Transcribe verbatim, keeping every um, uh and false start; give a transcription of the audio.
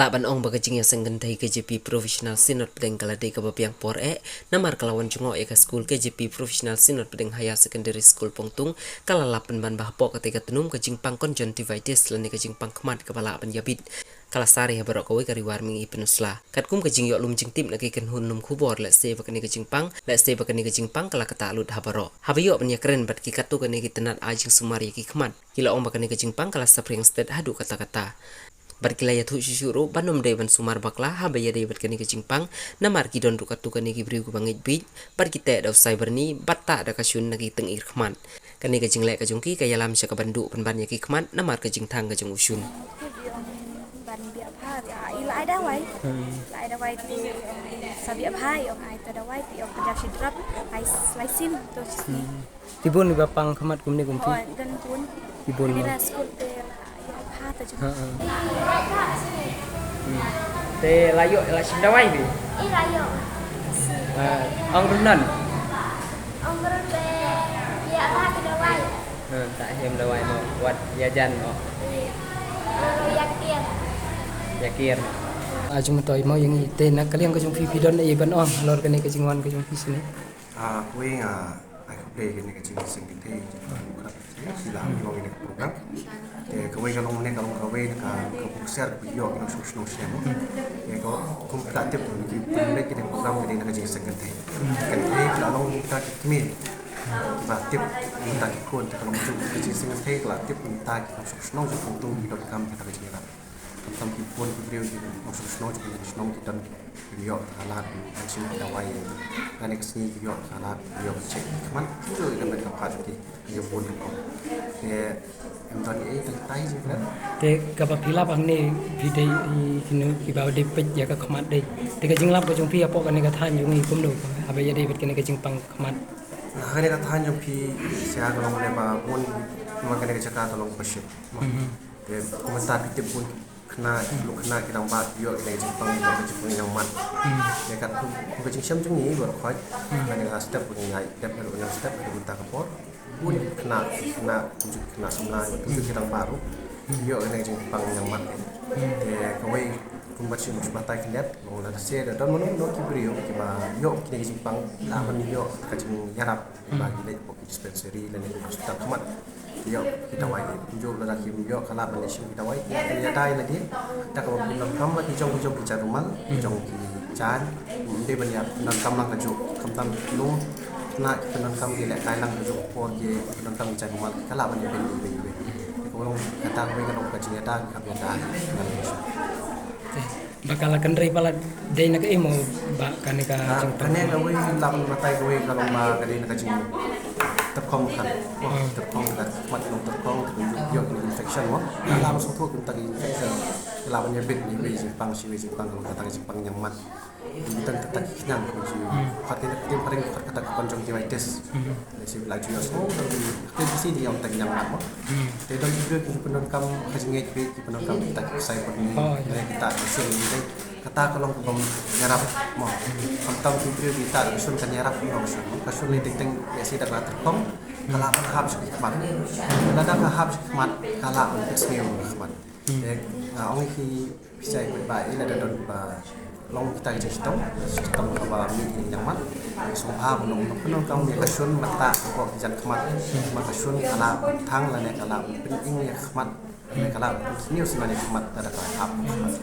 Tah ban ong ba ka jingïaseng kynthei K J P Professional Synod Pdeng ka la dei kaba biang por eh, namar ka la wan jngoh ïa ka skul K J P Professional Synod Pdeng Higher Secondary School Pongtung, ka la lap pynban ba hapoh katei ka tnum ka jingpang conjunctivitis lane ka jingpang khmat kaba lah ban ïabit ka la sah ïa baroh kawei ka Ri War Mihngi Peninsula. Katkum ka jingïoh lum jingtip na ki kynhun lum khubor, lehse ba kane ka jingpang, lehse ba kane ka jingpang ka la ktah lut ha baroh. Haba ïoh ban ïakren bad ki katto katne ki tnat ai jingsumar ïa ki khmat, ki la ong ba kane ka jingpang ka la saphriang stet haduh katta katta. Bad ki la ïathuh shuh shuh ruh ban ym dei ban sumar bakla haba ïadei bad kane ka jingpang, namar ki don ruh katto katne ki briew kiba ngeit bieit bad ki teh da u saibarni bad tah da ka shun na ki tyngir khmat. Kane ka jingleh ka jong ki ka ïalam sha ka ban duh pynban ïa ki khmat namar ka jingthang ka jong u shun. Ban biah bha, biah, i la ai dawai. Hmm. La ai dawai te, um, sa biah bha, i ong ai to dawai te, i ong pynjah shi drop, ai s-, lai sim to shi sngi. Hmm. Ki bun kiba pang khmat kumne kum phi? Oh, don bun. Ki bun. Ni mo? La skul te la ai bha to jong. Ha, ha. Hmm. Te la ïoh, la shim dawai phi? I la ïoh. Ah, ong ruh nan? Ong ruh te, ïa bha to dawai. Ha, ta shim dawai mo, wat ïa jan mo. Ïa kier. Ïa kier. Ah, jong to mo ïa ngi te na ka liang ka jong phi phi don ei ban ong halor kane ka jingwan ka jong phi shane. Ah, kawei nga ai khublei kane ka jingïaseng kynthei jong ka Democrat. Sila long ïa ka program. Te kawei ka long ne ka long kawei na ka, ka buk ser ka ïoh na shnong shnong shnong. Te ka kum ka tip ki pynleit ki program ka dei na ka jingïaseng kynthei. Kynthei ka long ka ki kmie. Ba tip mynta ki khun te ka long ju ka jingïaseng kynthei ka la tip mynta ki shnong shnong jong Pongtung ki donkam ka jingïarap. Khamtam ki bun ki briew ki nongshong shnong jong ki shnong ki don ki ïoh ka lad ban shim ki dawai. Lane ka sngi ki ïoh ka lad, ki ïoh ka check ki khmat, ki ïoh ka met ka phad ki, ki bun ki. Te em don ei tang tai jingkren. Te kaba phi lap hangne phi dei i kino kiba dei peit ïa ka khmat dei. Te ka jinglap ka jong phi hapoh kane ka thaiñ jong ngi kumno haba ïadei bad kane ka jingpang khmat. Kane ka thaiñ jong phi sha ka long ne ba bun namar kane ka jaka ka long ba shit. Mhm. Te kumta phi tip bun khynnah, ki lok khynnah ki dang bah ïoh kine ki jingpang, ki jingpang ïa ka mat. Hmm. Ïa ka, ka jingshem jong ngi baroh khoit. Hmm. Kane ka step ba ngi ïai dep, ka step ka mynta ka por. Bun khynnah, khynnah, kumjuh khynnah samla, kumjuh ki dang bah ruh ïoh kine ki jingpang ïa ka mat. Hmm. Te kawei kumba shu batai khyndiat, long lada shisha da don mano mano ki briew kiba ïoh kine ki jingpang, la ban ïoh ka jingïarap ba ki leit hapoh ki dispensary lane ki hospital khmat. Ïoh ki dawai, kumjuh lada kim ïoh ka lad ban leit shim ki dawai, ïa, ïa dei lagi. Da kaba pyndonkam la ki jong, ki jong ki jaiñ rumal, ki jong ki jaiñ. Ym dei ban ïa pyndonkam lang kajuh, khamtam ki lum khynnah ki pyndonkam ki lehkai lang kajuh por ki pyndonkam ki jaiñ rumal, ka lah ban ïa pyn, pyn, pyn. Te ka long kata kawei ka long ka jingïada, ka jingïada. Ba ka la kynrei palat dei na kaei mo ba kane ka jingtyrkhong? Ah, kane kawei lam batai kawei ka long ba ka dei na ka jingtyrkhong kan. Oh, tyrkhong kan. Mat long tyrkhong, tyrkhong ïoh infection mo. Ka lam sngewthuh kumta ka infection. Ka la ban ïa bit na iwei i jingpang sha iwei i jingpang ka long kata ka jingpang ïa ka mat. Ym don kata ka khñiang ka jingpang. Pat kane ka jingpang, pat kata ka conjunctivitis. Lehse ba la ju ïohsngew, te phi sngewthuh ïa kata ka ïa ka mat mo. Hmm. Te don ki briew ki pyndonkam ka jingngeit beit, ki pyndonkam kita ki ksai bad ni. Oh, ïa. Lane kita ki shun ni dei. Kata ka long kaba ïarap mo. Khamtam ki briew kita ki shun kan ïarap mo ka shun. Ka shun ni teng teng lehse da ka la tyrkhong. Ka lah ban hap sha ki khmat. Lada ka hap sha ki khmat, ka lah ban pynsniew ka khmat. Hmm. Te nga ong ïa ki Phi sa ïa ba i lada don ba long kita ki jingshitom, shitom kaba mih ïa ka mat. Sngewbha ba long, long, long kam ïa ka shun mynta ko ki jan khmat. Ma ka shun ka la thang lane ka la pynim ïa ka khmat. Lane ka la pynsniew sngewbha ïa ka khmat lada ka hap ka khmat.